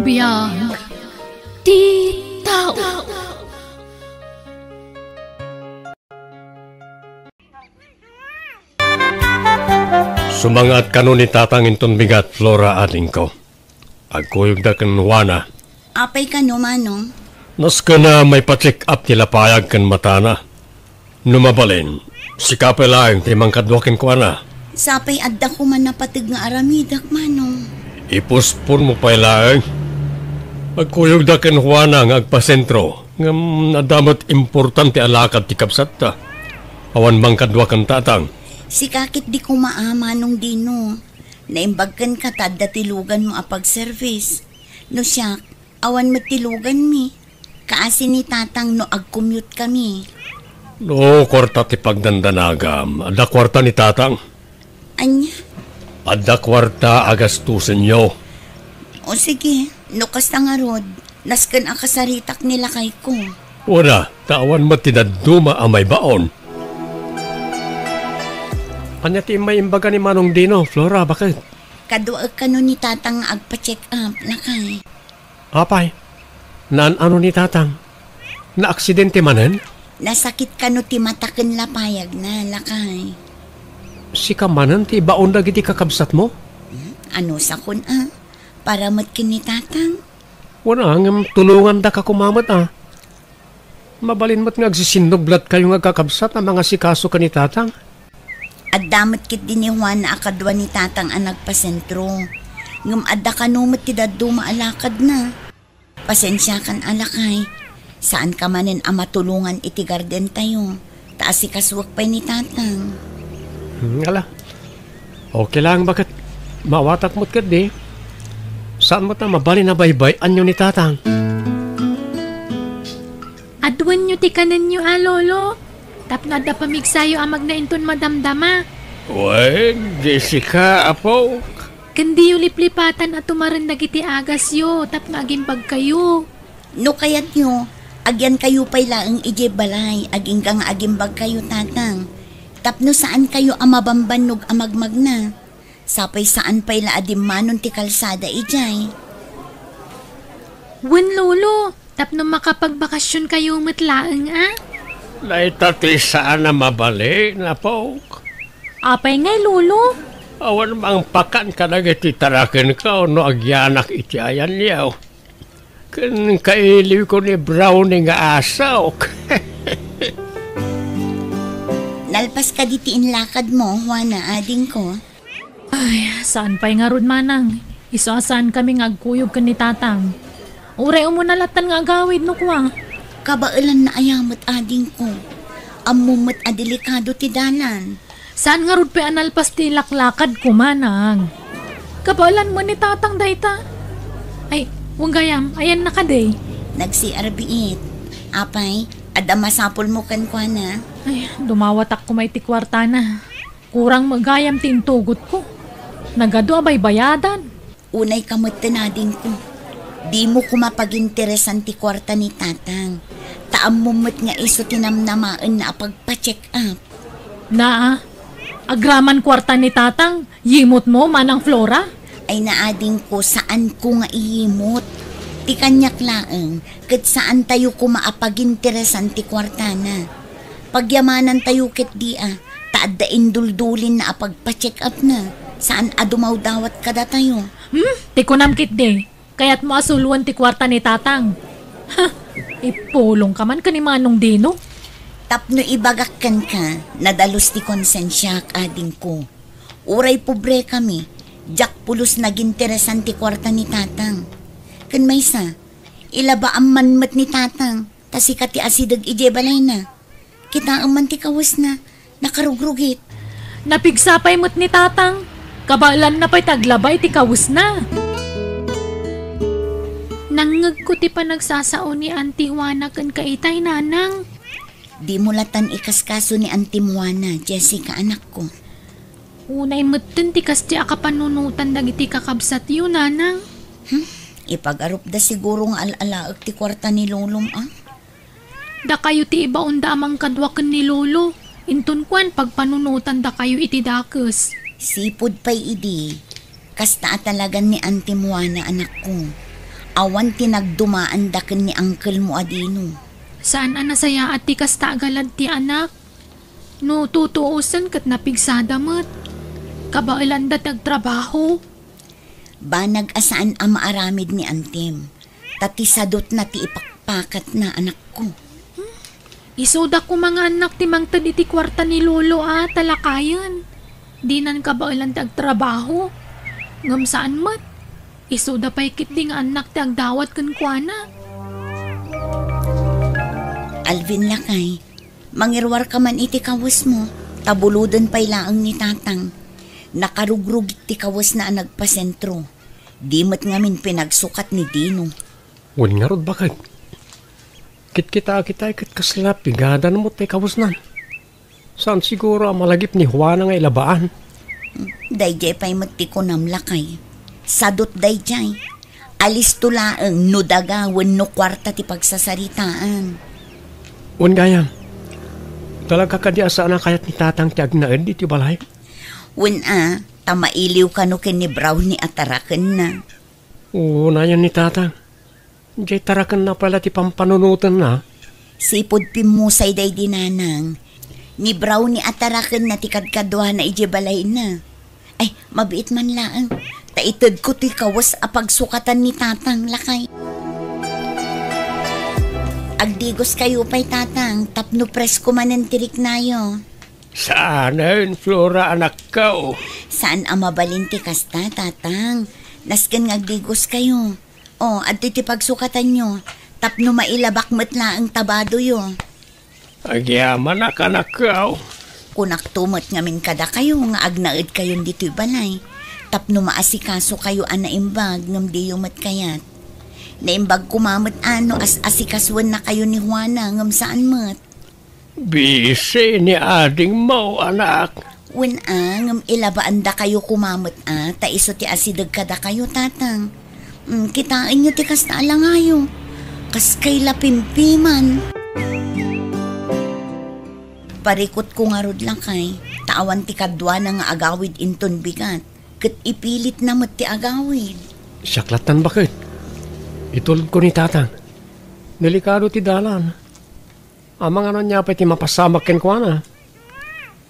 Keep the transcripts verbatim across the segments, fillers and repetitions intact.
Biag ti tao. Sumangaat kano ni Tatang inton bigat, Flora, adingko. Agkuyogda ken Juana. Apay kano, Manong? Nasken a maipa-check up ti lapayag ken matana. No mabalin, sika pay laeng ti mangkadua kenkuana. Sapay adda koma napateg nga aramidek, Manong. Ipuspon mo pay laeng. Agkuyogda ken Juana nga agpasentro, ngem adda met importante a lakad ti kabsatta. Awan mangkadua ken Tatang. Sika ket di koma a, Manong Dino. Naimbag kenka ta adda ti luganmo a pag-service. No siak, awan met ti luganmi. Kaasi ni Tatang no ag-commute-kami. No kuarta ti pagdandanagam, adda kuarta ni Tatang. Ania? Adda kuarta a gastusenyo. O sige, no kasta ngarud, nasken a kasaritak ni lakayko. Wen a, ta awan met ti dadduma a maibaon. Ania ti immaimbaga ni Manong Dino, Flora, baket? Kaduaek kano ni Tatang nga agpa-check up, lakay. Apay, naan-ano ni Tatang? Naaksidente manen? Nasakit kano ti mata ken lapayagna, lakay. Sika manen ti ibaon dagiti kakabsatmo? Hmm? Anusakon a? Para met ken ni Tatang? Wen a, ngem tulongandaka koma met a. Mabalin met nga agsisinnublad kayo nga agkakabsat a mangasikaso ken ni Tatang. Adda met ketdi ni Juana a kadua ni Tatang a nagpasentro. Ngem adda kano met ti dadduma a lakadna. Pasensiakan a lakay. Saanka manen a matulongan iti gardentayo. Ta asikasuek pay ni Tatang. Hmm, ala. Okay lang, baket? Maawatak met ketdi. Saan met a mabalin a baybay-anyo ni Tatang? Aduenyo ti kanenyo a, Lolo, tapno adda pamigsayo a magna inton madamdama. Wen, Jessica, apo. Ken diyo liplipatan a tumaren dagiti agasyo tapno agimbagkayo. No kayatyo, agyankayo pay laeng idiay balay, agingga nga agimbagkayo, Tatang. Tapno saankayo a mabambannog a magmagna. Sapay saan pay la a dimmanon ti kalsada idiay. Wen, Lolo, tapno makapagbakasionkayo met laeng a. Dayta ti saan a mabalin, apok. Apay ngay, Lolo? Awan mangpakan kadagiti tarakenko no agyanak iti ayanyo. Ken kailiwko ni Brownie nga asok. Nalpas kadi ti inlakadmo, Juana, adingko? Ay, saan pay ngarud, Manang. Isu a saankami nga agkuyog ken ni Tatang. Uray umuna latan nga agawid no kua. Kabaelanna aya met, adingko? Ammom met a delikado ti dalan. Saan ngarud pay a nalpas ti laklakadko, Manang. Kabaelan met ni Tatang dayta. Ay, wen gayam, ayanna kadi? Nag-C R biit. Apay, adda masapulmo kenkuana? Ay, dumawatak koma iti kuartana. Kurang met gayam ti intugotko. Nagadu a baybayadan. Unayka metten, adingko. Dimo koma paginteresan ti kuarta ni Tatang. Ta ammom met nga isu ti namnamaenna a pagpa-check up. Naa, agraman kuarta ni Tatang, yimotmo, Manang Flora? Ay, naadingko, saanko nga iyimot. Ti kaniak laeng, ket saantayo koma a paginteresan ti kuartana. Pagyamanantayo ketdi a, ta adda induldulinna a pagpa-check up-na. Saan a dumawdawat kadatayo. Hmm? Ti kunam ketdi, kayatmo a suloen ti kuarta ni Tatang. Ha! Ipulongka man ken ni Manong Dino. Tapno ibagak kenka, nadalus ti konsensiak, adingko. Uray pobrekami, diak pulos naginteresan ti kuarta ni Tatang. Ken maysa, ilabaam man met ni Tatang. Ta sika ti asideg idiay balayna. Kitaem man ti kawesna, nakarugrugit. Napigsa pay met ni Tatang. Kabaelanna pay ti aglaba iti kawesna. Nangngegko ti panagsasao ni Auntie Juana kenka itay, Nanang. Dimo latan ikaskaso ni Auntie Juana, Jessica, anakko. Unay metten ti kasdi a kapanunotan dagiti kakabsatyo, Nanang. Hmm, ipagarupda siguro nga al-alaek ti kuarta ni Lolom, a? Dakayo ti ibaonda a mangkadua ken ni Lolo. Inton kuan, pagpanunotandakayo iti dakes. Sipud pay idi, kasta a talagan ni Auntie Juana, anakko. Awan ti nagdumaanda ken ni uncle mo a Dino. Saan a nasayaat ti kasta a galad ti anak. No tutuosen ket napigsada met. Kabaelanda ti agtrabaho. Banag a saan a maaramid ni Antem, ta ti sadutna ti ipakpakatna, anakko. Isuda koma nga annak ti mangted iti kuarta ni Lolo a talakayen. Dinan kabaelan ti agtrabaho. Ngem saan met. Isuda pay ketdi nga annak ti agdawat kenkuana. Alvin, lakay, mangiruarka man iti kawesmo, ta buloden pay laeng ni Tatang. Nakarugrugit ti kawesna a nagpasentro. Di met ngamin pinagsukat ni Dino. Wen ngarud, baket. Kitkitaak itay ket kasla pigadan met ti kawesnan. Saan siguro a malagip ni Juana nga ilabaan? Daydiay pay met ti kunam, lakay. Sadut daydiay. Alisto laeng no daga wenno kuarta ti pagsasaritaan. Wen gayam, talaga kadi a saan a kayat ni Tatang ti agnaed iti balay? Wen a, ta mailiw kano ken ni Brownie a tarakenna. Unayen ni Tatang. Jay tarakenna pay la ti pampanunotenna. Sipud pimmusay daydi nanang, ni Brownie a tarakenna ti kadkaduana idiay balayna. Ay, mabiit man laeng. Ta itedko ti kawes a pagsukatan ni Tatang, lakay. Agdigoskayo pay, Tatang, tapno presko manen ti riknayo. Saanen, Flora, anakko. Saan a mabalin ti kasta, Tatang. Nasken nga agdigoskayo. O, adtoy ti pagsukatanyo, tapno mailabak met laeng ta badoyo. Agyamanak, anakko. Kunakto met ngamin kadakayo nga agnaedkayon ditoy balay, tapno maasikasokayo a naimbag ngem diyo met kayat. Naimbag koma met a no as-asikasuennakayo ni Juana ngem saan met. Bisi ni adingmo, anak. Wen a, ngem ilabaandakayo koma met a, ta isu ti asideg kadakayo, Tatang. Mm, kitaenyo ti kasta a langayo. Kas kay la pimpiman. Parikutko ngarud, lakay, ta awan ti kaduana nga agawid inton bigat, ket ipilitna met ti agawid. Siak lattan, baket. Itulodko ni Tatang. Delikado ti dalan. Amangan ania pay ti mapasamak kenkuana.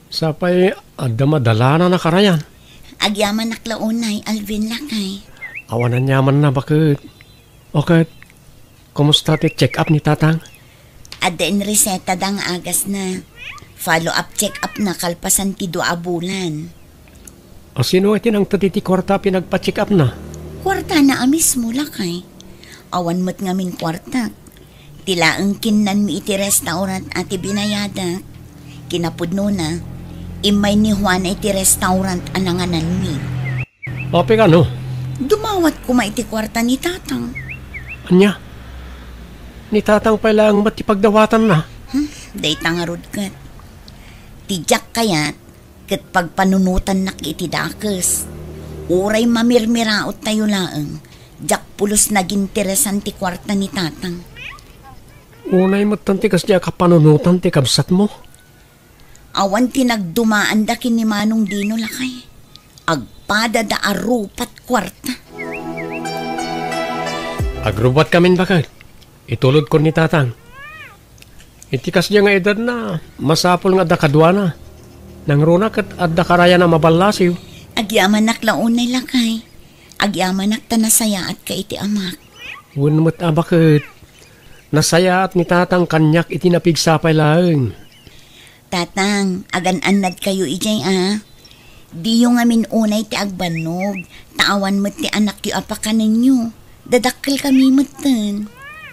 Sapay adda madalana a karayan. Agyamanak la unay, Alvin, lakay. Awan aniamanna, baket. O ket, kumusta ti check-up ni Tatang? Adda inresetada nga agasna. Follow-up check-up na kalpasan ti dua a bulan. A sino ti nangted iti kuarta a pinagpa-check-up na? Kuartana a mismo, lakay. Awan met ngamin kuartak. Ti laeng kinnanmi iti restaurant a ti binayadak. Kinapudnona, immay ni Juana iti restaurant a nangananmi. Apay kano? Dumawat koma iti kuarta ni Tatang. Ania? Ni Tatang pay laeng met ti pagdawatanna? Hmm, dayta ngarud ket. Ti diak kayat, ket pagpanunotannak iti dakes. Uray mamirmiraottayo laeng, diak pulos naginteresan ti kuarta ni Tatang. Unay metten ti kasdiay a kapanunotan ti kabsatmo? Awan ti nagdumaanda ken ni Manong Dino, lakay. Agpadada a rupat kuarta. Agrubbuatkamin, baket. Itulodkon ni Tatang. Iti kasdiay nga edadna, masapul nga adda kaduana. Nangruna ket adda karayan a maballasiw. Agyamanak la unay, lakay. Agyamanak ta nasayaatka iti amak. Wen met a, baket. Nasayaat ni Tatang kaniak iti napigsa pay laeng. Tatang, agan-annadkayo idiay a. Diyo ngamin unay ti agbannog, ta awan met ti anakyo a pakanenyo. Dadakkelkami metten.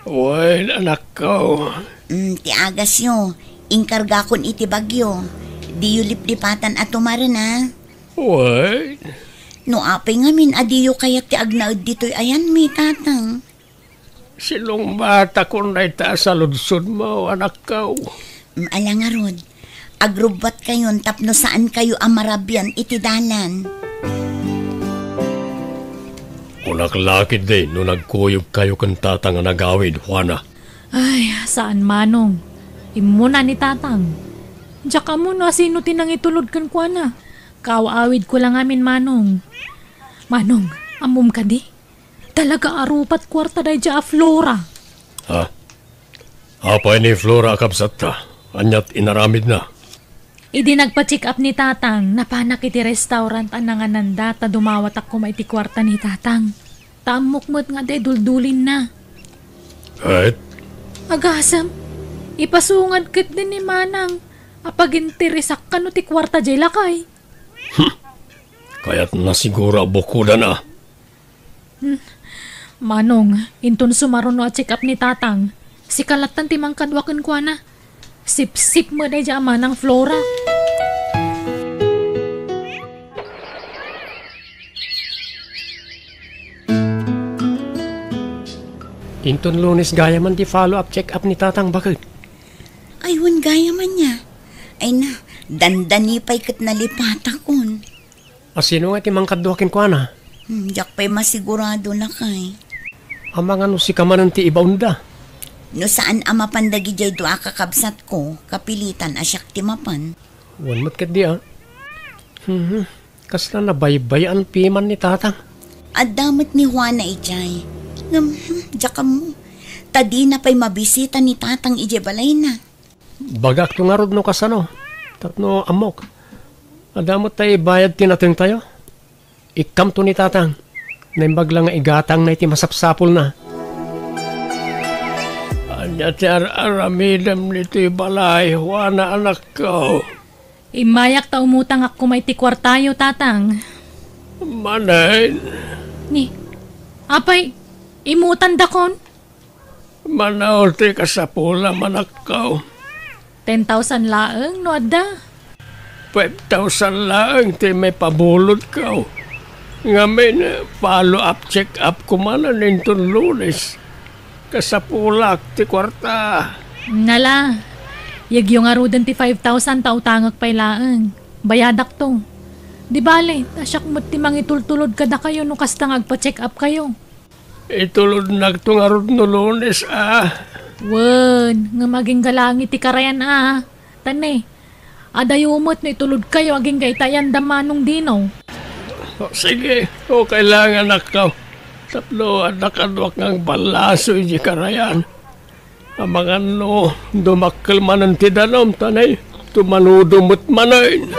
Wen, anakko. Mm, ti agasyo, inkargakon iti bagyo. Diyo liplipatan a tumaren a. Wen. No apay ngamin a diyo kayat ti agnaed ditoy ayanmi, Tatang. Sinungbatakon dayta a saludsodmo, anakko. Mm, ala ngarud, agrubbuatkayon tapno saankayo a marabian iti dalan. Kunak la ketdi no nagkuyogkayo ken Tatang a nagawid, Juana. Ay, saan, Manong. Immuna ni Tatang. Diak ammo no asino ti nangitulod kenkuana. Kaaw-awidko la ngamin, Manong. Manong, ammom kadi? Talaga a rupat kuarta daydiay a Flora. Ha? Apay ni Flora a kabsatta? Aniat inaramidna? Idi nagpa-check up ni Tatang, napanak iti restaurant a nangananda ta dumawatak koma iti kuarta ni Tatang. Ta ammok met nga adda iduldulinna. Ket? Agasem, ipasungad ketdi ni Manang a paginteresak kano ti kuarta diay lakay. Kayatna siguro a bukodan a. Hmm. Manong, inton sumaruno a check-up ni Tatang, sika lattan ti mangkadua kenkuana. Sipsip met daydiay a Manang Flora. Inton Lunes gayaman ti follow-up check-up ni Tatang baket. Ay, wen gayaman niya. Ay na, dandani pay ket nalipatakon. A sino nga ti mangkadua kenkuana? Hmm, diak pay masigurado, lakay. Amangan no sika manen ti ibaonda? No saan a mapan dagidiay dua a kakabsatko, kapilitan a siak ti mapan. Wen met ketdi a. Hmm, kasla nabaybay-an piman ni Tatang. Adda met ni Juana idiay. Ngem, hmm, diak ammo. Ta dina pay mabisita ni Tatang idiay balayna. Bagakto ngarud no kasano, tapno ammok. Adda met tay bayad ti natengtayo. Ikkamto ni Tatang. Naimbag la nga igatangna iti masapsapulna. Ania ti ar-aramidem ditoy balay, Juana, anakko? Immayak ta umutangak koma iti kuartayo, Tatang. Manen? Ni, apay, imutandakon? Mano ti kasapulam, anakko? Ten thousand laeng no adda. Five thousand laeng ti maipabulodko. Ngamin, follow-up check-up ko manen inton Lunes. Kasapulak ti kuarta. Nala, yegyo ngaruden ti five thousand ta utangek pay laeng. Bayadakto. Di bale, ta siak met ti mangitultulod kadakayo no kasta nga agpa-check-up kayo. Itulodnakto ngarud no Lunes a. Wen, ngem agingga laeng iti karayan a. Tane, adayo met no itulodkayo agingga iti ayanna Manong Dino. O, sige, o, kailangan nakkaw. Tapno adda kaduak nga agballaso iti karayan. Amangan no dumakkel manen ti danum, tane, tumanudo met manen.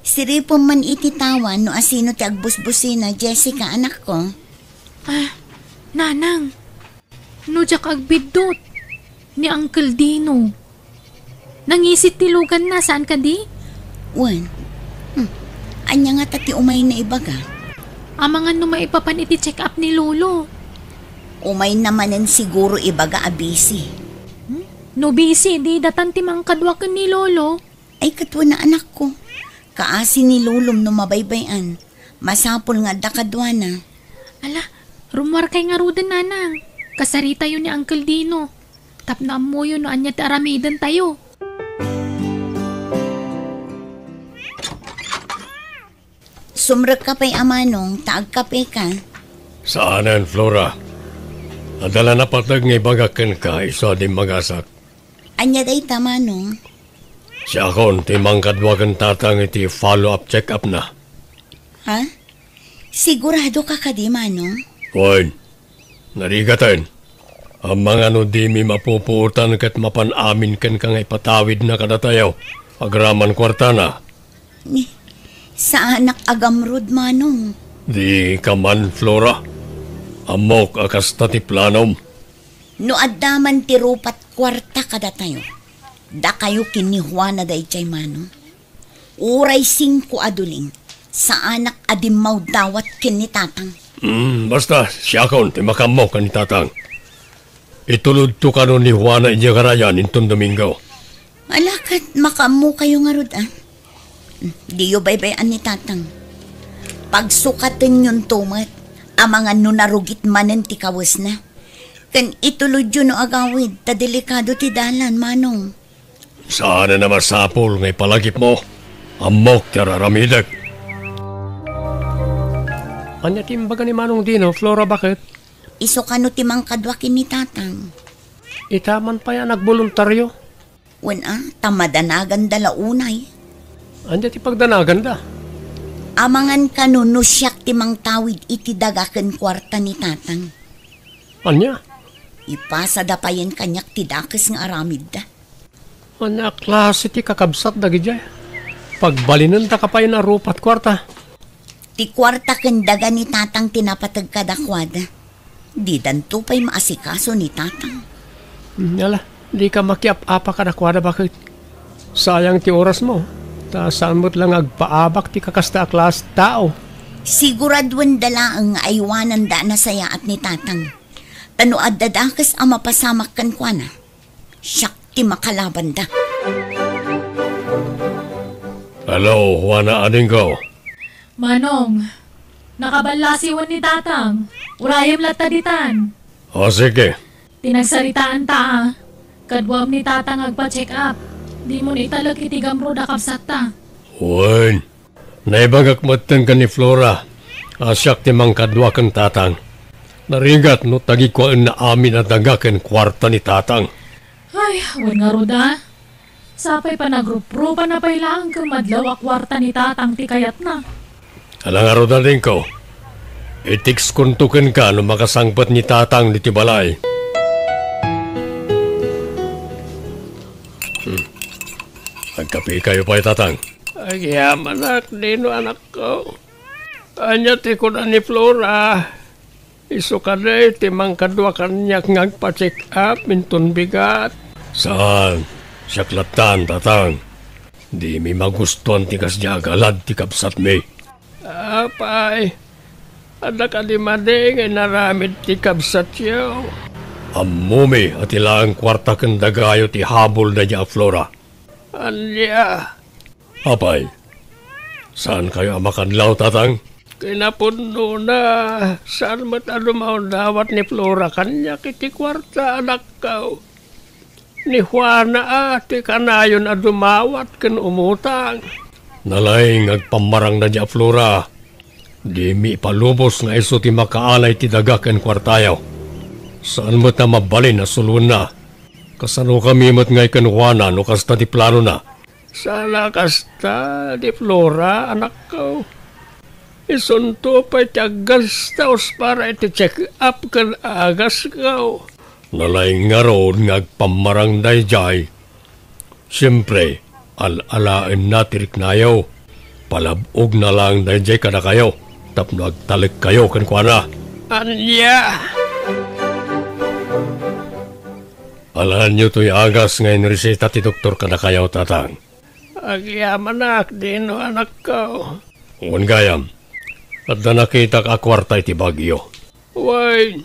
Siripom man iti tawa no asino ti agbusbusina, Jessica, anakko. Ah, nanang, no diak agbiddut, ni Uncle Dino. Nangisit ti luganna, saan kadi? Wen. Hmm. Ania ngata ti umayna ibaga? Amangan no maipapan iti check-up ni Lolo. Umayna manen siguro ibaga a busy. Hmm? No busy, di datan ti mangkadua ken ni Lolo. Ay, ket wen a, anakko. Kaasi ni Lolom no mabaybay-an. Masapul nga adda kaduana. Ala, rummuarkay ngaruden, nanang. Kasaritayo ni Uncle Dino. Tapno ammoyo no ania ti aramidentayo. Sumrekka pay a manong, ta agkapeka. Saanen, Flora. Adda la napateg nga ibagak kenka, isu a dimmagasak. Ania dayta, manong? Siakon ti mangkadua ken tatang iti follow-up check-up-na. Ha? Sigurado ka kadi, manong? Wen. Narigaten. Amangan no dimi mapupuotan ket mapan amin kenka nga ipatawidna kadatayo agraman kuartana. Ni, saanak agamrud, manong. Di ka man, Flora. Ammok a kasta ti planom. No adda man ti rupat kuarta kadatayo, dakayo ken ni Juana daydiay, manong. Uray singko a duling, saanak a dimmawdawat ken ni tatang. Hmm, basta, siakon ti makaammo ken ni tatang. Itulodto kano ni Juana idiay karayan inton Domingo. Ala, ket makaammokayo ngarud, a. Diyo baybay-an ni tatang. Pagsukatenyonto met, amangan no narugit manen ti kawesna. Ken itulodyo no agawid, ta delikado ti dalan, manong. Saan a masapul nga ipalagipmo? Ammok ti ar-aramidek. Ania ti imbaga ni Manong Dino, Flora, baket? Isu kano ti mangkadua ken ni tatang. Ita man pay a nagboluntario? Wen a, ta madanaganda la unay. Ania ti pagdanaganda? Amangan kano no siak ti mangtawid iti daga ken kuarta ni Tatang. Ania? Ipasada payen kaniak ti dakes nga aramidda. Ania a klase ti kakabsat dagidiay? Pagbalinenda ka payen a rupa ket kuarta. Ti kuarta ken daga ni Tatang ti napateg kadakuada. Didanto pay maasikaso ni Tatang. Hmm, ala, dika makiap-apa kadakuada, baket. Sayang ti orasmo, ta saan met la nga agpaabak ti kakasta a klase a tao. Siguraduenda laeng nga aywananda a nasayaat ni Tatang. Ta no adda dakes a mapasamak kenkuana, siak ti makalabanda. Hello, Juana, adingko. Manong, nakaballasiwen ni Tatang. Urayem latta ditan. O, sige. Ti nagsaritaanta, a. Kaduam ni Tatang agpa-check up. Dimon italek iti gamrud a kabsatta. Wen, naibagak metten ken ni Flora a siak ti mangkadua ken Tatang. Narigat no tagikuaenna amin a daga ken kuarta ni Tatang. Ay, wen ngarud, a. Sapay panagruprupanna pay laeng ken madlaw a kuarta ni Tatang ti kayatna. Ala ngarud, adingko. I-textkonto kenka no makasangpet ni Tatang ditoy balay. Hmm. Agkapikayo pay, Tatang. Agyamanak, Dino, anakko. Ania ti kuna ni Flora? Isu kadi ti mangkadua kaniak nga agpa-check up inton bigat? Saan. Siak lattan, Tatang. Dimi magustuan ti kasdiay a galad ti kabsatmi. Apay, adda kadi madi nga inaramid ti kabsatyo? Ammomi a ti laeng kuarta ken dagayo ti habol daydiay a Flora. Ania? Apay, saankayo a makadlaw, Tatang? Kinapudnona, saan met a dumaw dawat ni Flora kaniak iti kuarta, anakko. Ni Juana a ti kanayon a dumawat ken umutang. Nalaing nga agpammarang daydiay a Flora. Dimi ipalubos nga isu ti makaala iti daga ken kuartayo. Saan met a mabalin a suloenna. Kasanokami met ngay ken Juana no kasta ti planona? Saan a kasta, Di Flora, anakko. Isunto pay ti aggastaos para iti check-up ken agasko. Nalaing ngarud nga agpammarang daydiay. Siempre, al-alaenna ti riknayo. Palab-ogna laeng daydiay kadakayo tapno agtalekkayo kenkuana. Ania? Alaenyo toy agas nga inreseta ti doktor kadakayo, Tatang. Agyamanak, Dino, anakko. Wen gayam, adda nakitak a kuarta iti bagyo. Wen,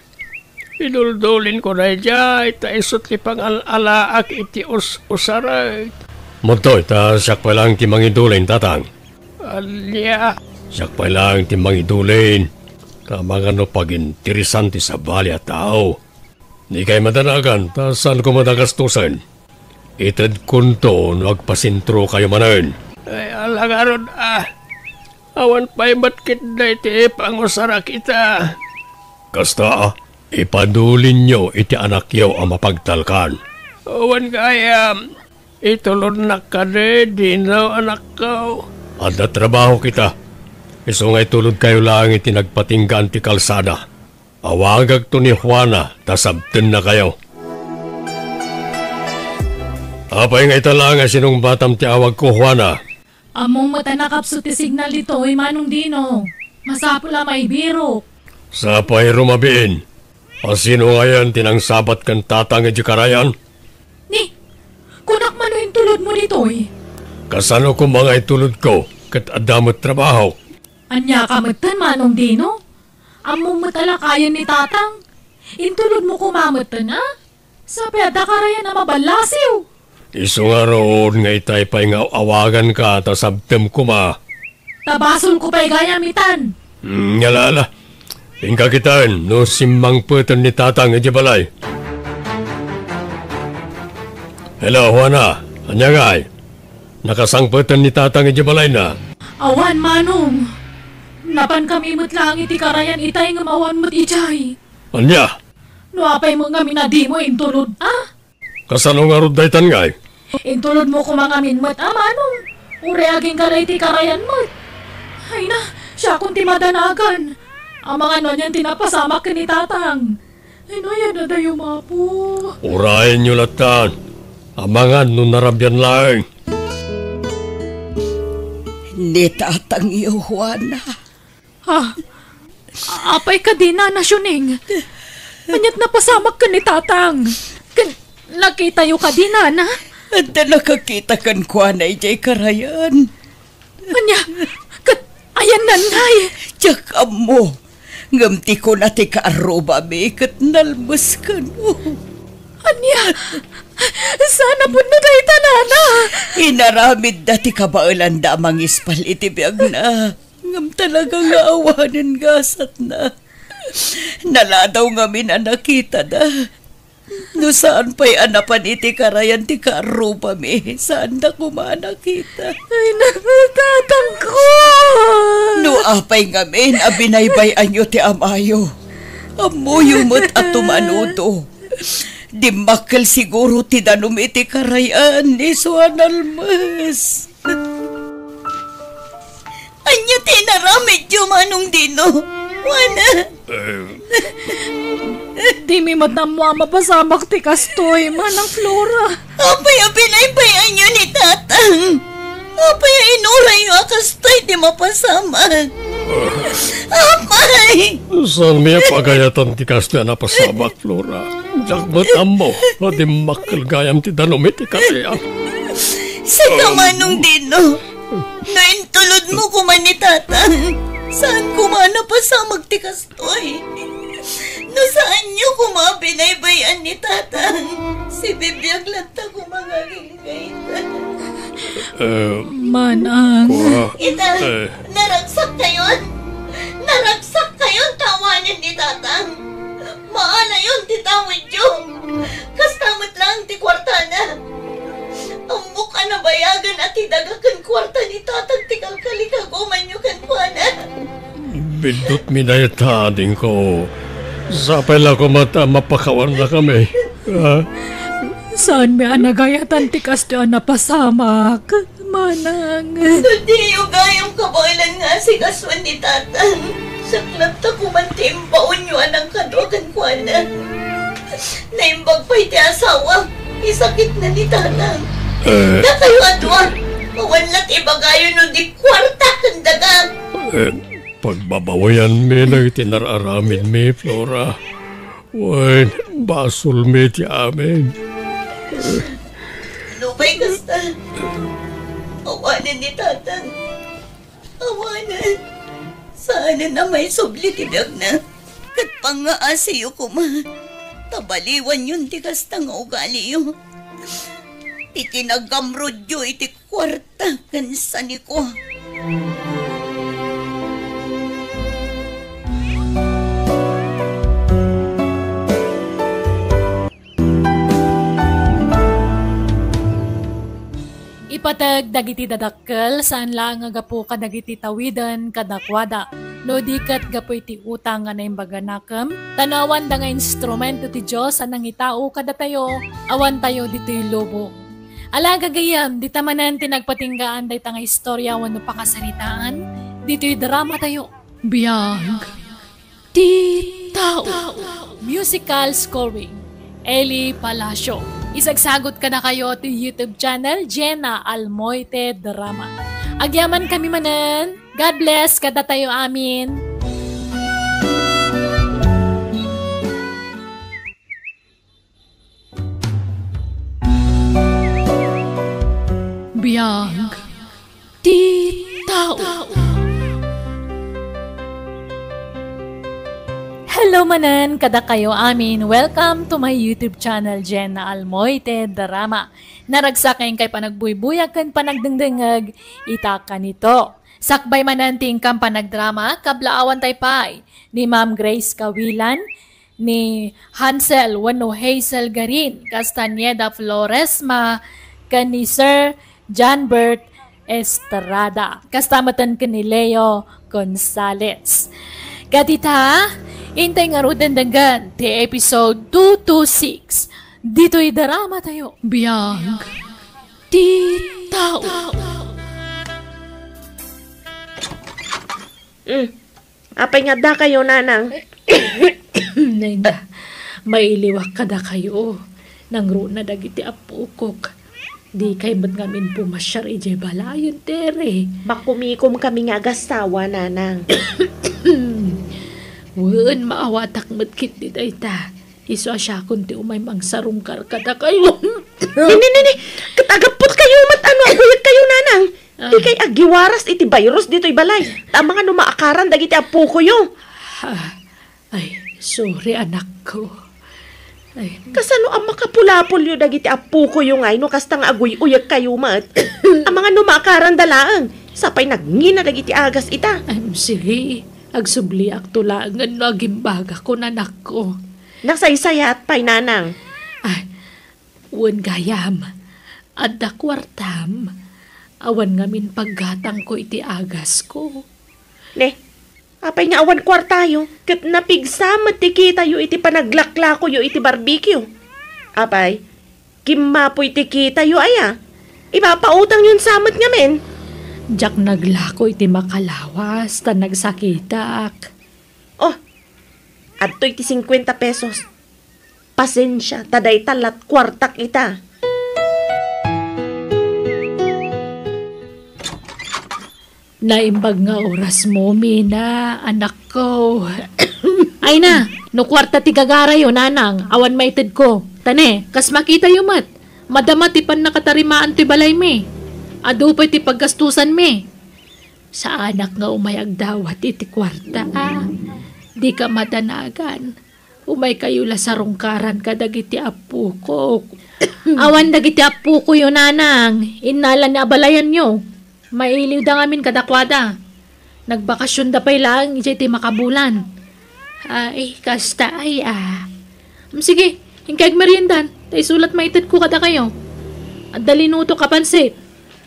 iduldulinko daydiay, ta isu ti pangal-alaak iti us-usarek. Madtoy, ta siak pay laeng ti mangidulin, Tatang. Ania? Siak pay laeng ti mangidulin. Ta amangan no paginteresan ti sabali a tao. Dikay madanagan, ta saanko met a gastusen. Itedkonto no agpasentrokayo manen. Ay, ala ngarud, a. Awan pay met ketdi ti pangusarak ita. Kasta, a, ipadulinyo iti anakyo a mapagtalkan. Wen gayam, itulodnak kadi, Dino, anakko. Adda trabahok ita. Isu nga itulodkayo laeng iti nagpatinggaan ti kalsada. Awagakto ni Juana ta sabtennakayo. Apay nga ita laeng a sinungbatam ti awagko, Juana? Ammom met a nakapsut ti signal ditoy, Manong Dino. Masapul a maibirok. Sapay rumabiin. A sino ngayen ti nangsabat ken Tatang idiay karayan? Ni, kunak man no intulodmo ditoy? Kasano koma nga itulodko ket adda met trabahok? Ania ka metten, Manong Dino? Ammom met a lakayen ni Tatang. Intulodmo koma metten, a? Sapay adda karayan a maballasiw. Isu ngarud nga itay pay nga awaganka ta sabtem koma. Ta basolko pay gayam itan. Hmm, ala, ala. Inka kitaen no simmangpeten ni Tatang idiay balay. Hello, Juana. Ania ngay? Nakasangpeten ni Tatang idiay balayna? Awan, Manong. Napankami met laeng iti karayan itay ngem awan met idiay. Ania? No apay met ngamin a dimo intulod, a? Kasano ngarud daytan ngay? Intulodmo koma ngamin met, a, Manong. Uray agingga iti karayan met. Ay na, siakon ti madanagan. Amangan no anian ti napasamak ken ni Tatang. Ay no, yan na dayo, mapo. Urayenyo lattan. Amangan no narabian laeng. Ni Tatangyo, Juana. Ha? Apay kadi, Nana Siuning? Aniat napasamak ken ni Tatang? Ken nakitayo kadi, Nana? Adda nakakita kenkuana idiay karayan. Ania? Ket ayanna ngay? Diak ammo. Ngem ti kuna ti kaarrubami ket nalmes kano. Ania? Saan a pudno dayta, Nana? Inaramidda ti kabaelanda a mangispal iti biagna. Ngem talaga nga awanen gasatna. Naladaw ngamin a nakitada. No saan pay a napan iti karayan ti kaarrubami, saanda koma a nakita. Ay, naku, Tatangko! No apay ngamin a binaybay-anyo ti amayo, ammoyo met a tumanudo. Dimmakkel siguro ti danum iti karayan ni Juan Almes. Ania ti inaramidyo, Manong Dino? Juana? Eh. Dimi met ammo a mapasamak ti kastoy, Manang Flora. Apay a binaybay-anyo ni Tatang? Apay a inurayyo a kastoy ti mapasamak? Apay! Saanmi a pagayatan ti kastoy a napasamak, Flora. Diak met ammo a dimmakkel gayam ti danum iti karayan. Sika, Manong Dino. No intulodmo koma ni Tatang, saan koma a napasamak ti kastoy? No saanyo koma a binaybay-an ni Tatang, sibibiag latta koma nga agingga ita. Eh, Manang. Kua, Ita, eh. Naragsakkayon! Naragsakkayon ta awanen ni Tatang! Maalayon ti tawidyo. Kasta met laeng ti kuartana. Ammok a nabayagan a ti daga ken kuarta ni Tatang ti kalkalikagumanyo kenkuana. Biddutmi dayta, adingko. Sapay la koma ta mapakawannakami. Ah? Saanmi a nagayatan ti kastoy a napasamak. Manang. No diyo gayam kabaelan nga asikasuan ni Tatang, saklapta koman ti imbaonyo a nangkadua kenkuana. Naimbag pay ti asawa, isakitna ni Tatang. Eh. Dakayo a dua, awan la ti ibagayo no di kuarta ken daga. Eh, pagbabawianmi dagiti nar-aramidmi, Flora. Wen, basolmi ti amin. Nupay kasta, awanen ni Tatang. Awanen. Saanen a maisubli ti biagna. Ket pangngaasiyo koma ta baliwanyon ti kasta nga ugaliyo. Ti kinagamrodyo iti kuarta ken saniko. Ipateg dagiti dadakkel, saan laeng a gapu kadagiti tawiden kadakuada, no di ket gapu iti utang nga naimbaganakem, ta no awan da nga instrumento ti Dios a nangitao kadatayo, awantayo ditoy lubong. Ala gagayyem, dita manen ti nagpatinggaan dayta nga istorya wenno pakasaritaan ditoy dramatayo. Biag ti tao. Musical scoring, Eli Palacio. Isagsagut kadakayo ti YouTube channel, Jenna Almoite Drama. Agyamankami manen. God bless kadatayo amin. Biag ti tao. Hello manen kadakayo amin. Welcome to my YouTube channel, Jenna Almoite Drama. Naragsak nga inkay panagbuybuyag ken panagdengdengngeg ita kanito. Sakbay manen ti inkam panagdrama, kablaawan tay pay ni Ma'am Grace Kawilan, ni Hansel wenno Hazel Garin, Castañeda Floresma, ken ni Sir Janbert Estrada. Kasta metten ken ni Leo Gonzalez. Ket ita, intay ngaruden denggen ti episode two two six ditoy drama tayo. Biag ti tao. Mm. Apay nga addakayo, nanang? Nay na, mailiwak kadakayo. Nangruna dagiti appokok. Dikay met ngamin pumasiar idiay balayen, Tere. Makumikom kami nga agasawa, nanang. Wen, maawatak met ketdi dayta. Isu a siakon ti umay mangsarungkar kadakayo. Ni, ni, ni, ni. Ket agapputkayo met no aguyekkayo, nanang. Ah. Dikay agiwaras iti virus ditoy balay. Ta amangan no maakaran dagiti appokoyo. Ah, ay, sorry, anakko. Ay. Kasano a makapulapolyo dagiti appokoyo ngay no kasta nga aguy-uyekkayo met? Amangan no maakaranda laeng. Sapay nagngina dagiti agas ita. Ay, sige. Agsubliakto laengen no agimbagakon, anakko. Nasaysayat pay, nanang. Ay, wen gayam, adda kuartam. Awan ngamin paggatangko iti agasko. Ne, apay nga awan kuartayo, ket napigsa met ti kitayo iti panaglaklakoyo iti barbecue? Apay, kimmapoy ti kitayo aya? Ipapautangyon sa met ngamin. Diak naglako iti makalawas, ta nagsakitak. Oh, adtoy ti singkuenta pesos. Pasensia, ta dayta lat kuartak ita. Naimbag nga orasmo, Mina, anakko. Ay na, no kuarta ti gagarayo, nanang, awan maitedko. Ta ne, kas makitayo met, madama ti pannakatarimaan ti balaymi. Adu pay ti paggastusanmi. Saanak nga umay agdawat iti kuarta, a. Dika madanagan. Umaykayo la sarungkaran kadagiti appokok. Awan dagiti appokoyo, nanang. Innala ni abalayanyo. Mailiwda ngamin kadakuada. Nagbakasionda pay laeng idiay ti makabulan. Ay, kasta ay, a. Mm, sige, inkay agmeriendan, ta isu lat maitedko kadakayo. Adda linutok a pansit.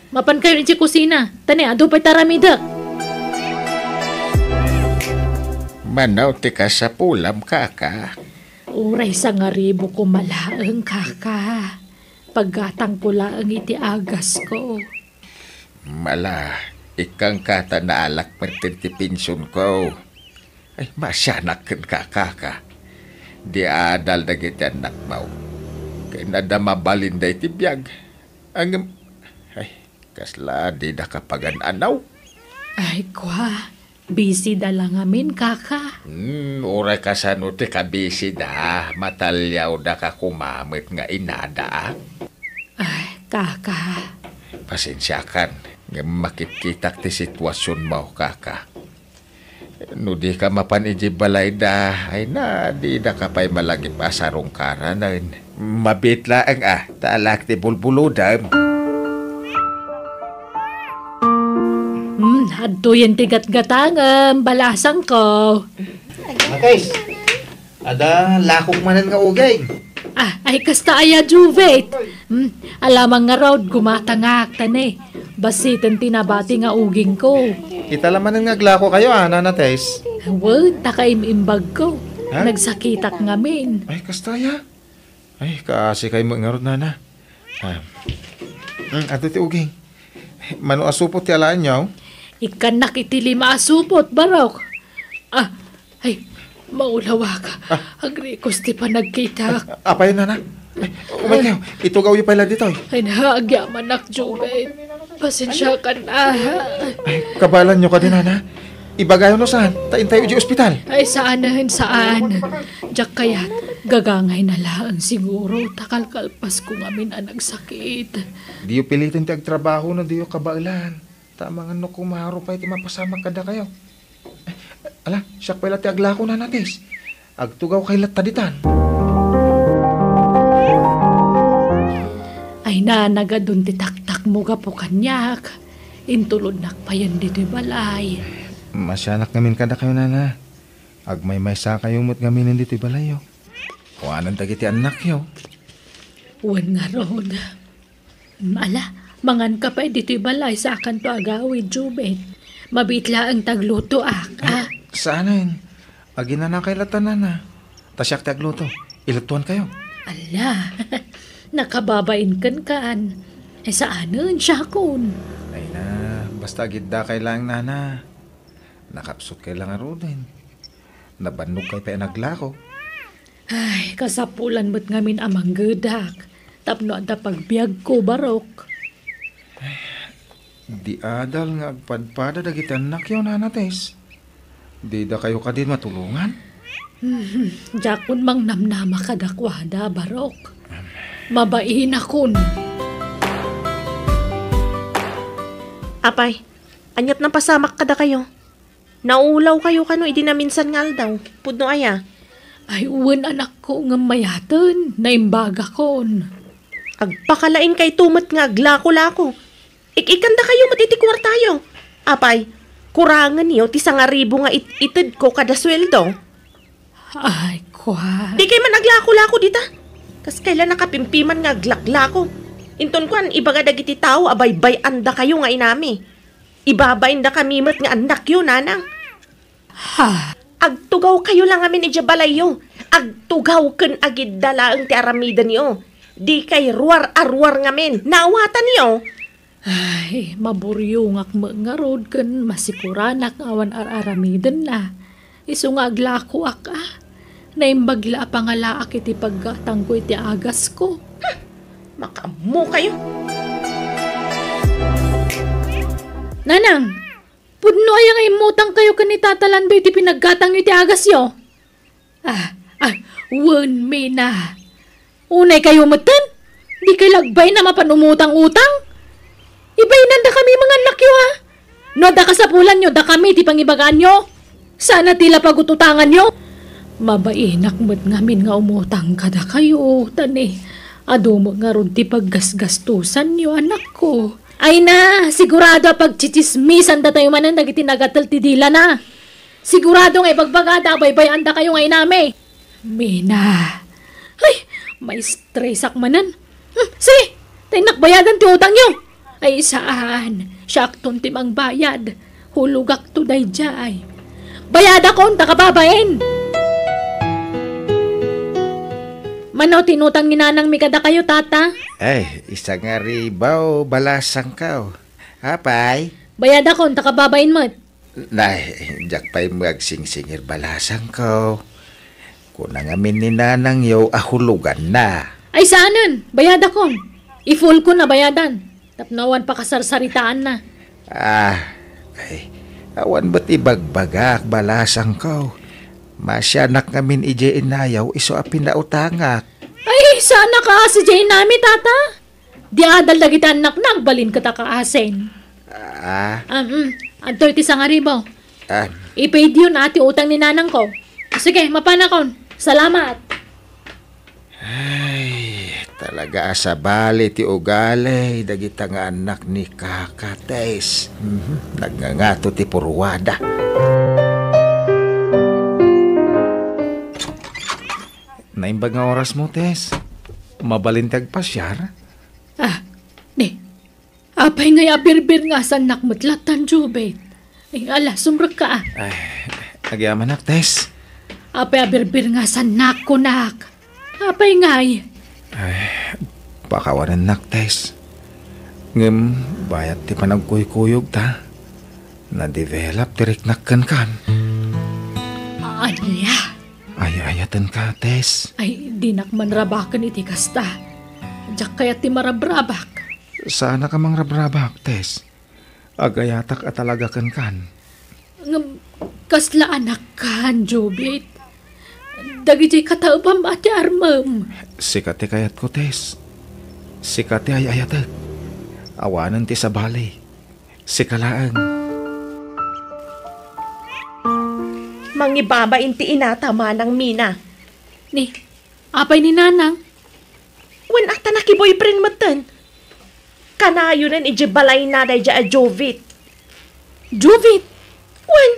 Mapankayon idiay kusina, ta ne, adu pay ti aramidek. Mano ti kasapulam, kaka? Uray sangaribo koma laeng, kaka. Paggatangko laeng iti agasko. Ala, ikkanka ta naalak met ti pensionko. Ay, maasianak kenka, kaka. Di adal dagiti annakmo. Ken adda mabalinda iti biag. Ngem, ay, kasla dida kapagan-anaw. Ay, kua, bisida la ngamin, kaka. Hmm, uray kasano ti kabisida, mataliawda ka koma met nga inada, a? Ay, kaka. Pasensiakan, ngem makitkitak ti situasionmo, kaka. No dika mapan idiay balayda, ay na, didaka pay malagip a sarungkaranen. Mabiit laeng a, ta alaek ti bulbulodem. Hmm, adtoyen ti gatgatangem, balasangko. Matis, adda lakok manen nga uging. Ah, ay kasta aya, Juvet. Hmm, alamang ngarud, gumatangak, ta ne. Basiten ti nabati nga ugingko. Ita la manen nga aglakokayo, a, Nana Tess? Wen, ta kaim-imbagko. Ha? Nagsakitak ngamin. Ay, kasta aya? Ay, kaasi kay met ngarud, Nana. Ah. Hmm, adda ti uging. Mano a supot ti alaenyo? Ikkannak iti lima a supot, barok. Ah, ay, maulawak. Ah. Agrikos ti panagkitak. Apay, Nana? Ay, umaykayo. Itugawyo pay la ditoy. Ay, na, agyamanak, Jubet. Pasensiakan, a. Ay, kabaelanyo kadi, Nana? Ibagayo no saan, ta intayo idiay ospital. Ay, saanen, saan. Diak kayat, gagangayna laeng siguro, ta kalkalpasko ngamin a nagsakit. Diyo piliten ti agtrabaho no diyo kabaelan. Ta amangan no kumaro pay ti mapasamak kadakayo. Ay, ala, siak pay la ti aglako, Nana Tess. Agtugawkay latta ditan. Ay, nanagadun ti taktakmo gapu kaniak. Intulodnak payen ditoy balay. Maasianak ngamin kadakayo, Nana. Agmaymaysakayo met ngaminen ditoy balayyo. Kuanen dagiti annakyo. Wen ngarud. Ala, manganka pay ditoy balay, saakanto agawid, Jubet. Mabiit laeng ti aglutoak, a. Saanen. Aginanakay latta, Nana. Ta siak ti agluto. Iluttuankayo. Ala, nakababain kenkan. Ay, saanen, siakon. Ay na, basta agiddakay laeng, Nana. Nakapsutkay la ngaruden. Nabannogkay pay a naglako. Ay, kasapulan met ngamin a manggedak tapno adda pagbiagko, Barok. Di adal nga agpadpada dagiti annakyo, Nana Tess. Didakayo kadi matulongan? Hmm, diakon mangnamnama kadakuada, Barok. Mabainakon. Apay, aniat napasamak kadakayo? Naulawkayo kano idi naminsan nga aldaw? Pudno aya? Ay, wen, anakko, ngem mayaten, naimbagakon. Agpakalaingkayto met nga aglako-lako. Ik-ikkandakayo met iti kuartayo. Apay, kurangenyo ti sangaribu nga it-itedko kada sueldo. Ay, kua. Dikay man aglako-lako dita. Kaskay la nakapimpiman nga aglaklako. Inton kuan, ibaga dagiti tao a baybay-andakayo nga inami. Ibabaindakami met nga annakyo, Nanang. Ha? Agtugawkayo la ngamin idiay balayyo. Agtugaw ken agidda laeng ti aramidenyo. Dikay ruar a ruar ngamin. Naawatanyo? Ay, maburiongak met ngarud ken masikuranak nga awan ar-aramidenna. Isu nga aglakoak, a. Naimbag la a pangalaak iti paggatangko iti agasko. Hmm, makaammokayo. Nanang, pudno aya nga immutangkayo ken ni Tata Lando iti pinaggatangyo iti agasyo? Ah, ah, wen, Mina. Unaykayo metten? Dikay la agbain a mapan umutang-utang? Ibainandakami nga annakyo, a. No adda kasapulanyo, dakami ti pangibagaanyo. Saan a ti la pagut-utanganyo. Mabainak met ngamin nga umutang kadakayo, ta ni, adu met ngarud ti paggasgastosanyo, anakko. Ay na, sigurado a pagtsitsismisan datayo manen dagiti nagatel ti dilana. Sigurado nga ibagbagada a baybay-andakayo nga inami. Mina. Ay, maistresak manen. Hmm, sige, ta innak bayadan ti utangyo. Ay, saan? Siakton ti mangbayad. Hulogakto daydiay. Bayadakon, ta kababain. Mano ti inutang ni nanangmi kadakayo, tata? Ay, isangaribu, balasangko. Apay? Bayadakon, ta kababain met. Nay, diak pay met agsingsingir, balasangko. Kuna ngamin ni nanangyo a huloganna. Ay, saanen, bayadakon. I-full ko na bayadan. Tapno awan pakasarsaritaanna. Ah, ay, awan met ibagbagak, balasangko. Masianak ngamin idiay inayaw isu a pinautangak. Ay, saan a kaasi idiay inami, tata? Di adal dagiti annakna agbalin ket a kaasin. Ah. Um, mm, adtoy ti sangaribu. Ah. I-pay-yo na ti utang ni nanangko. Sige, mapanakon. Salamat. Ay, talaga a sabali ti ugali dagita nga annak ni Kaka, Tess. Mhm, nagngangato ti purwada. Naimbag nga orasmo, Tess. Mabalin ti agpasiar? Ah, ni, apay ngay a birbir nga asannak met lattan, Jubit? Ay, ala, sumrekka, a. Ay, agyamanak, Tess. Apay a birbir nga asannak, kunak? Apay ngay? Ay, pakawanennak, Tess. Ngem, bayat ti panagkuykuyogta, na-develop ti riknak kenkan. Ania? Ay-ayatenka, Tess. Ay, dinak manrabaken iti kasta. Diak kayat ti marabrabak. Saannak a mangrabrabak, Tess. Agayatak a talaga kenkan. Ngem, kasla anakkan, Jubit. Dagiti kataebam a ti armem. Sika ti kayatko, Tess. Sika ti ay-ayatek. Awanen ti sabali. Sika laeng. Mangibabain ti inata, manang Mina. Ni, apay ni nanang? Wen, a, ta nakiboyfriend metten. Kanayonen idiay balayna daydiay a Jovit. Jovit? Wen,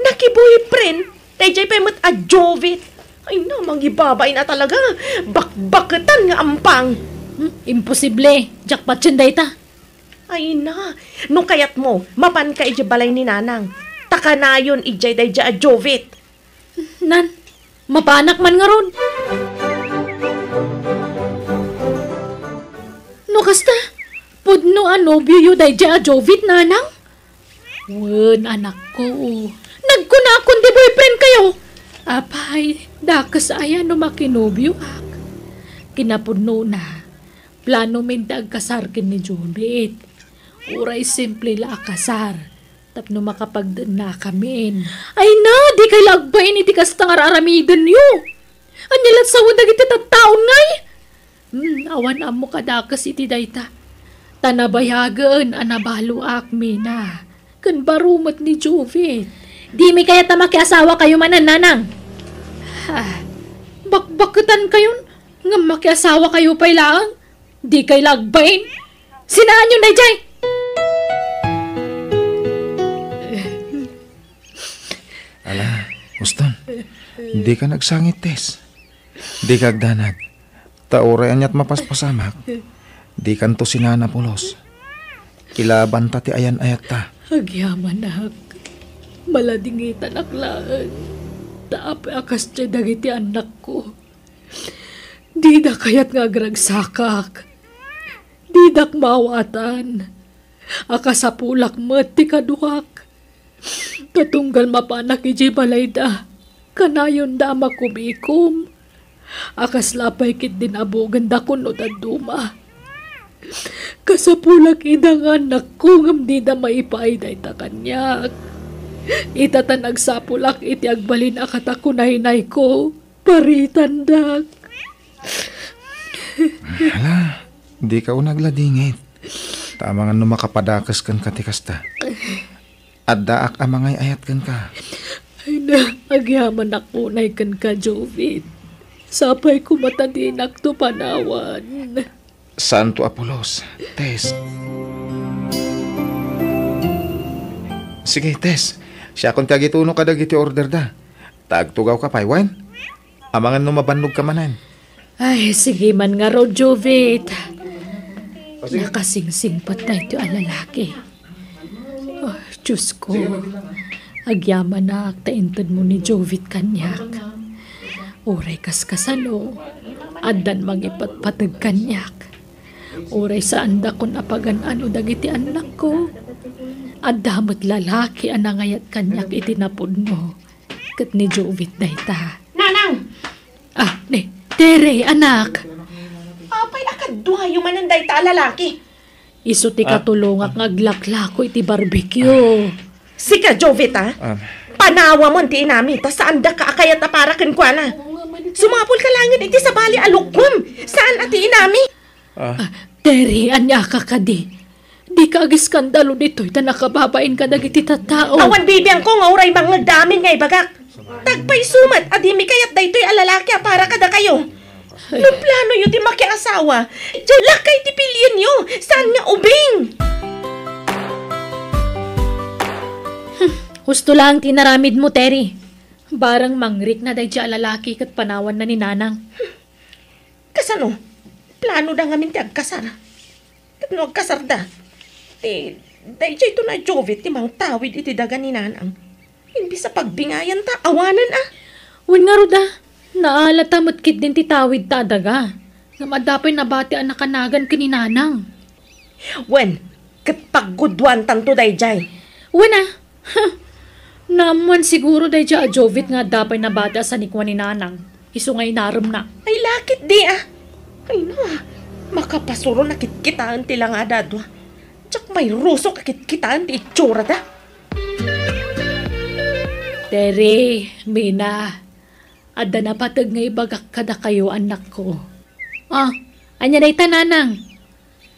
nakiboyfriend daydiay pay met a Jovit. Ay na, mangibabain a talaga. Bakbaketan nga ampang. Hmm, imposible. Diak patien dayta. Ay na, no kayatmo, mapanka idiay balay ni Nanang. Ta kanayon idiay daydiay a Jovit. Nan, mapanak man ngarud. No kasta, pudno a nobioyo daydiay a Jovit, Nanang? Wen, anakko. Nagkunakon ti boyfriend kayo. Apay, dakes aya no makinobioak. Kinapudnona, plano min ti agkasar ken ni Jovit. Uray simple la a kasar. Tapno makapagdennakamin. Ay na, di kay la agbain iti kasta nga ar-aramidenyo. Ania la't sawen dagiti tattaon ngay? Hmm, awan ammo kadakes iti dayta. Ta nabayagen a nabaloak, Mina, ken baro met ni Jovit. Dimi kayat a makiasawa kayo manen, Nanang. Ah, bakbaketan kayon, ngem makiasawa kayo pay laeng? Di kay la agbain? Sinaanyo daydiay? Ala, Uston, dika nagsangit, Tess. Dika agdanag. Ta uray aniat mapaspasamak, dikanto sinana pulos. Ilabanta ti ayan-ayatta. Agyamanak, maladingitanak laeng. Ta apay a kasdiay dagiti annakko. Dida kayat nga agragsakak. Didak maawatan. Akasapulak met ti kaduak. Ta tunggal mapanak idiay balayda, kanayonda a makumikom. A kasla pay ketdin a bugenda kun no dadduma. Kasapulak ida nga annakko ngem dida maipaay dayta kaniak. Ita ta nagsapulak iti agbalin a katakunaynayko. Paritandak. Hala, dika unay agladingit. Ta amangan no makapadakes kenka ti kasta. Addaak a mangay-ayat kenka. Ay na, agyamanak unay kenka, Jovit. Sapay koma ta dinakto panawan. Saanto a pulos, Tess. Sige, Tess. Siakon ti agituno kadagiti orderda. Ta agtugawka pay, wen? Amangan no mabannogka manen. Ay, sige man ngarud, Jovit. Nakasingsingpet daytoy a lalaki. Oh, Diyos ko. Agyamanak ta intedmo ni Jovit kaniak. Uray kaskasano, addan mangipatpateg kaniak. Uray saandakon a pagan-ano dagiti annakko, adda met lalaki a nangayat kaniak iti napudno. Ket ni Jovit dayta. Nanang! Ah, ni, Tere, anak! Apay a kaduayo manen dayta a lalaki? Isu ti Ah. katulongak nga aglaklako iti barbecue. Sika, Jovit, a? Ah. Panawamon ti inami, ta saandaka a kayat a para kenkuana. Sumapulka laengen iti sabali a lukkom, saan a ti inami. Ah. Ah, Tere, aniaka kadi? Dika agiskandalo ditoy ta nakababain kadagiti tattao. Awan bibiangko nga uray mangngegda amin nga ibagak. Ta agpayso met a dimi kayat daytoy a lalaki a para kadakayo. No planoyo ti makiasawa, diay lakkay ti pilienyo, saan nga ubing. Hmm, husto laeng ti inaramidmo, Terry. Bareng mangrikna daydiay a lalaki ket panawanna ni Nanang. Kasano? Planoda ngamin ti agkasar. Tapno agkasarda, ti daydiay to ni Jovit ti mangtawid iti daga ni Nanang. Imbis a pagbingayanta, awanen a. Wen ngarud a, naalata met ketdin ti tawidta a daga. Ngem adda pay nabati a nakanagan ken ni Nanang. Wen, ket pagguduantanto daydiay. Wen a, huh, naammoan siguro daydiay a Jovit nga adda pay nabati a sanikua ni Nanang. Isu nga inaremna. Ay, lakit di a. Ay, no, a. Makapasuron a kitkitaen ti langada a dua. Diak mairusok a kitkitaen ti itsurada. Tere, Mina, adda napateg nga ibagak kadakayo, annakko. Ah, ania dayta, Nanang?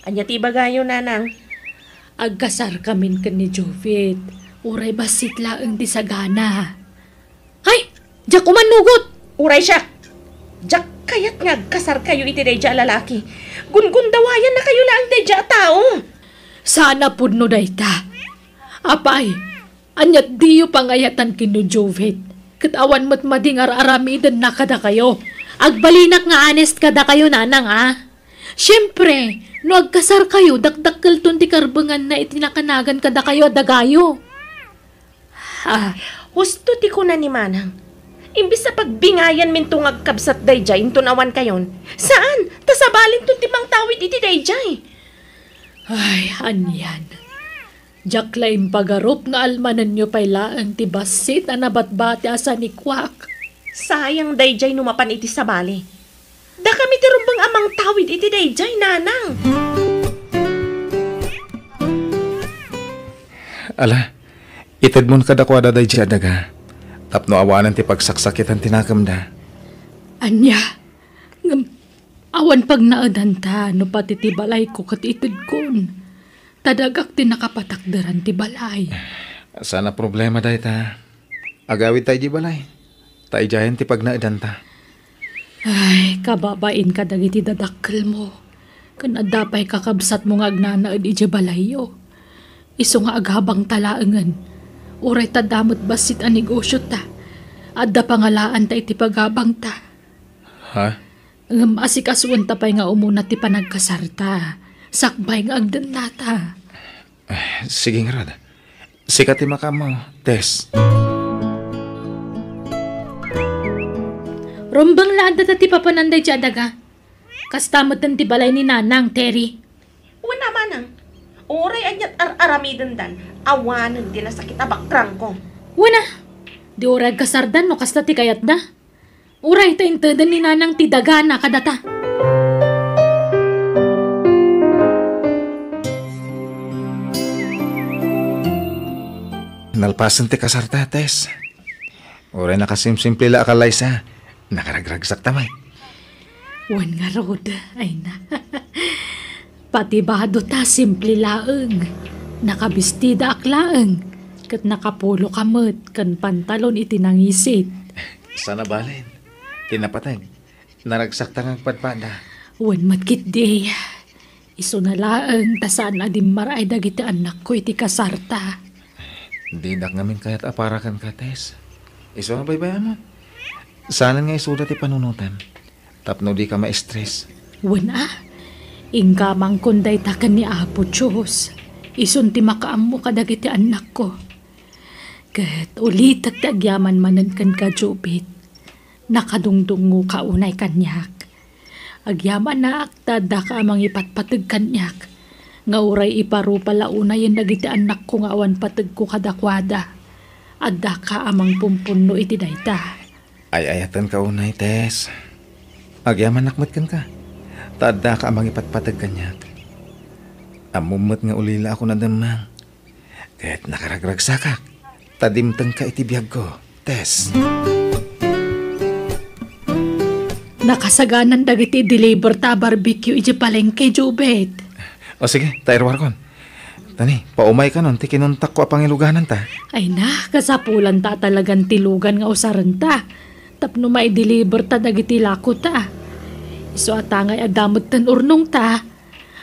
Ania ti ibagayo, Nanang? Agkasarkamin ken ni Jovit. Uray bassit laeng ti sagana. Ay, diak umannugot! Uray siak! Diak kayat nga agkasarkayo iti daydiay a lalaki. Gungundawayannakayo laeng daydiay a tao. Saan a pudno dayta. Apay, ania diyo pangayatan ken ni Jovit? Ket awan met madi nga ar-aramidenna kadakayo. Agbalinak nga honest kadakayo, Nanang, a. Siempre, no agkasarkayo, dakdakkelton ti karbenganna iti nakanagan kadakayo a dagayo. Ah, husto ti kuna ni Manang. Imbis a pagbingayanminto nga agkabsat daydiay inton awankayon, saan, ta sabalinto ti mangtawid iti daydiay. Ay, anian. Diak la impagarup nga almanenyo pay laeng ti bassit a nabatbati a sanikuak. Sayang daydiay no mapan iti sabali. Dakami ti rumbeng a mangtawid iti daydiay, nanang. Ala, itedmon kadakuada daydiay a daga, tapno awanen ti pagsaksakitan ti nakemda. Ania? Ngem awan pagnaedanta no pati ti balayko ket itedkon. Ta dagak ti nakapatakderan ti balay. Saan a problema dayta. Agawidta idiay balay. Ta idiayen ti pagnaedanta. Ay, kababain kadagiti dadakkelmo. Ken adda pay kakabsatmo nga agnanaed idiay balayyo. Isu nga agabangta laengen. Uray ta adda met bassit a negosiota. Adda pangalaanta iti pagabangta. Ha? Ngem asikasuenta pay nga umuna ti panagkasarta. Sakbay nga agdennata. Eh, sige ngarud. Sika ti makaammo, Tess. Rumbeng la adda ta ti papanan daydiay a daga. Kasta metten ti balay ni Nanang, Terry. Wen a, manang. Uray ania't ar-aramidendan, awanen ti nasakit a bakrangko. Wen a, di uray agkasardan no kasta ti kayatda. Uray ta inteden ni Nanang ti dagana kadata. Nalpasen ti kasarta, Tess. Uray nakasimsimple la a kallaysa, nakaragragsakta met. Wen ngarud, ay na. Pati badota simple laeng. Nakabistidaak laeng, ket nakapuloka met ken pantalon iti nangisit. Saan a balen. Ti napateg, naragsakta nga agpadpada. Wen met ketdi. Isuna laeng ta saan a dimmaray dagiti annakko iti kasarta. Didak ngamin kayat a para kenka, Tess. Isu a baybay-amon. Saanen nga isuda ti panunotem tapno dika ma-stress. Wen a, inkamangkon dayta ken ni Apo Dios. Isun ti makaammo kadagiti annakko. Ket ulitek ti agyaman manen kenka, Jubit. Nakadungdungngoka unay kaniak. Agyamanak ta addaka a mangipatpateg kaniak, nga uray iparupa la unayen dagiti annakko nga awan pategko kadakuada. Addaka a mangpumpunno iti dayta. Ay-ayatenka unay, Tess. Agyamanak met kenka, ta addaka a mangipatpateg kaniak. Ammom met nga ulilaakon a demmeng. Ket nakaragragsakak ta dimtengka iti biagko, Tess. Nakasaganan dagiti deliver ta a barbecue idiay palengke, Jubet. O sige, ta iruarkon. Tani, paumaykanon ti kinuntakko a pangilugananta. Ay na, kasapulanta a talagan ti lugan nga usarenta. Tapno maideliver ta dagiti lakota. Isu a ta ngay adda metten urnongta.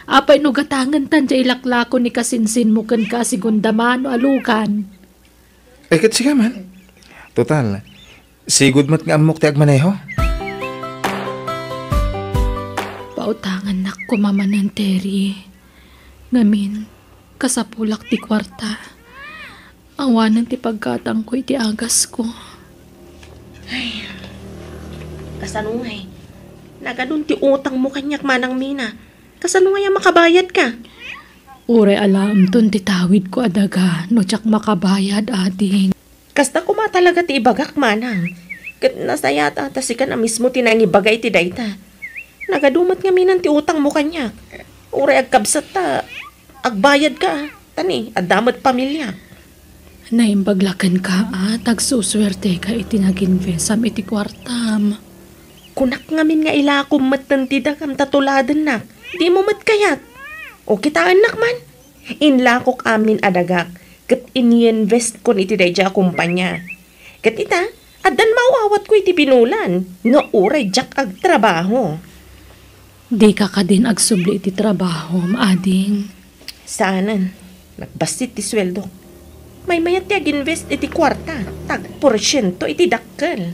Apay no gatangentan diay laklako ni kasinsinmo kenka a segunda mano a lugan? Ay, ket sika man. Total, sigud met nga ammok ti agmaneho. Pautangannak koma manen, Terry. Ngamin, kasapulak ti kuarta. Awanen ti paggatangko iti agasko. Ay, kasano ngay? Nagadun ti utangmo kaniak, Manang Mina. Kasano ngay a makabayadka? Uray alaemton ti tawidko a daga no diak makabayad, ading. Kasta koma talaga ti ibagak, manang. Ket nasayaat a ta sikan a mismo ti nangibaga iti dayta. Nagadu met ngaminan ti utangmo kaniak. Uray agkabsat ta agbayadka, ta ni, adda met pamiliak. Naimbag la kenka a ta agsusuerteka iti nag-investam iti kuartam. Kunak ngamin nga ilakom metten ti dagam ta tuladennak. Dimo met kayat. O, kitaennak man. Inlakok amin a dagak ket ininvestkon iti daydiay a kompania. Ket ita, addan mawawatko iti binulan no uray diak agtrabaho. Dika kadin agsubli iti trabahom, ading? Saanen. Nagbassit ti sueldok. Maymayat ti ag-invest iti kuarta, ta agporsiento iti dakkel.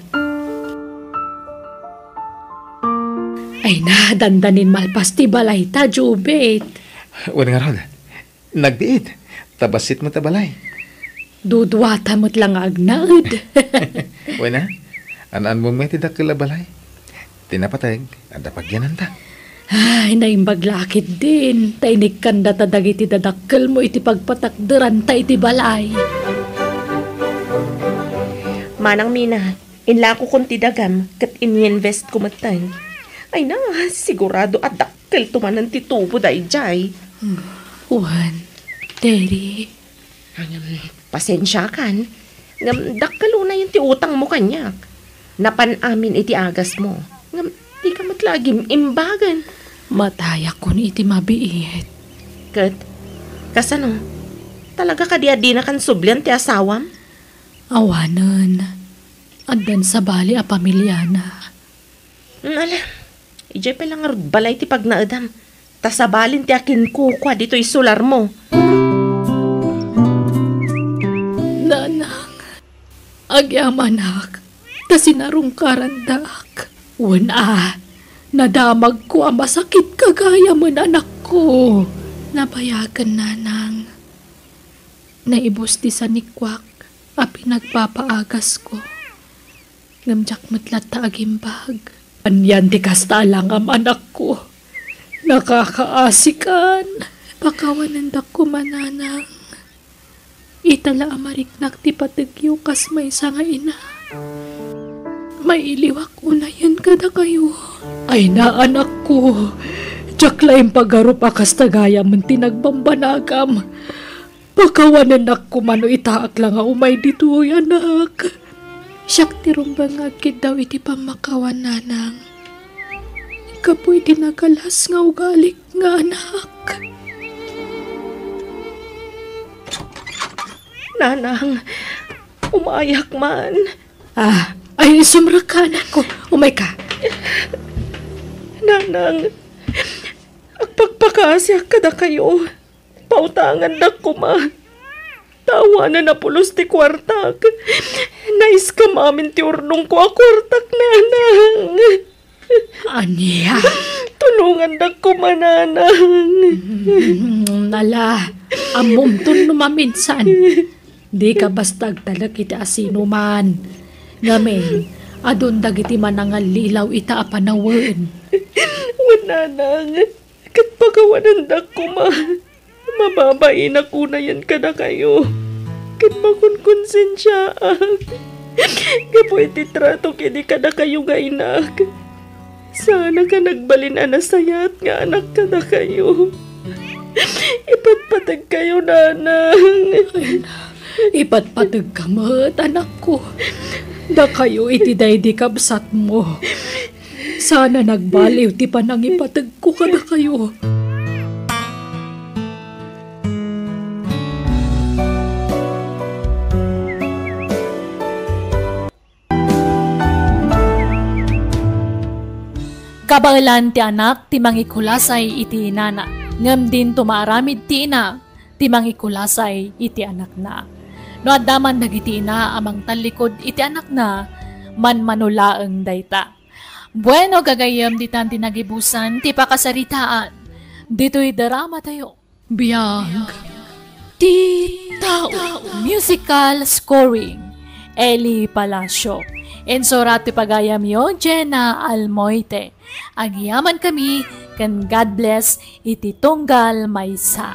Ay na, dandanin malpas ti balayta, Jubit. Wen ngarud, nagbiit. Ta bassit met a balay. Duduata met la nga agnaed. Wen a, an-anmom met ti dakkel a balay. Ti napateg, adda pagyananta. Ay, naimbag la a ketdin, ta inikkanda ta dagiti dadakkelmo iti pagpatakderanta iti balay. Manang Mina, inlakokon ti dagam ket ininvestko metten. Ay na, sigurado a dakkelto manen ti tubo daydiay. Wen, Terry. Ngem, pasensiakan. Ngem, dakkel unayen ti utangmo kaniak. Napan amin iti agasmo. Ngem, dika met la agim-imbagen. Matayakon iti mabiit. Ket, kasano? Talaga kadi a dinakan sublian ti asawam? Awanen. Addan sabali a pamiliana. Ala, idiay pay la ngarud balay ti pagnaedam. Ta sabalin ti akinkukua ditoy sularmo. Nanang, agyamanak, ta sinarungkarandak. Wen a, nadamagko a masakitka gayamen, anakko. Nabayagen, Nanang. Naibus ti sanikuak a pinagpapaagasko. Ngem diak met latta agimbag. Anian ti kasta a langam, anakko? Nakakaasikan. Pakawanendak koma, Nanang. Ita la a mariknak ti pategyo kas maysa nga ina. Mailiwak unayen kadakayo. Ay na, anakko. Diak la impagarup a kasta gayamen ti nagbambanagam. Pakawanennak koma no itaak la nga umay ditoy, anak. Siak ti rumbeng nga agkiddaw iti pammakawan, Nanang. Gapu iti nagalas nga ugalik nga anak. Nanang, umayak man. Ah, ay, sumrekka, anakko. Umayka. Nanang, agpakpakaasiak kadakayo. Pautangandak koma. Ta awanen a pulos ti kuartak. Naiskam amin ti urnongko a kuartak, Nanang. Ania? Tulongandak koma, Nanang. Mm, ala, ammomton no maminsan. Dika basta agtalek iti asinoman. Ngamin, adun dagiti manangallilaw ita a panawen. Wen, Nanang, ket pakawanendak koma. Mababainak unayen kadakayo. Ket makonkonsensiaak. Gapu iti tratok idi kadakayo nga inak. Saanak a nagbalin a nasayaat nga anak kadakayo. Ipatpategkayo, Nanang. Ay, ipatpategka met, anakko. Dakayo iti daydi kabsatmo. Saan a nagbaliw ti panangipategko kadakayo. Kabaelan ti anak ti mangikulasay iti inana, ngem dinto maaramid ti ina ti mangikulasay iti anakna. No adda man dagiti ina a mangtallikud iti anakna, manmano laeng dayta. Bueno, gagayyem, ditan ti nagibusan ti pakasaritaan ditoy dramatayo. Biag ti tao. Musical scoring, Eli Palacio. Insurat ti pagayamyo, Jenna Almoite. Agyamankami ken God bless iti tunggal maysa.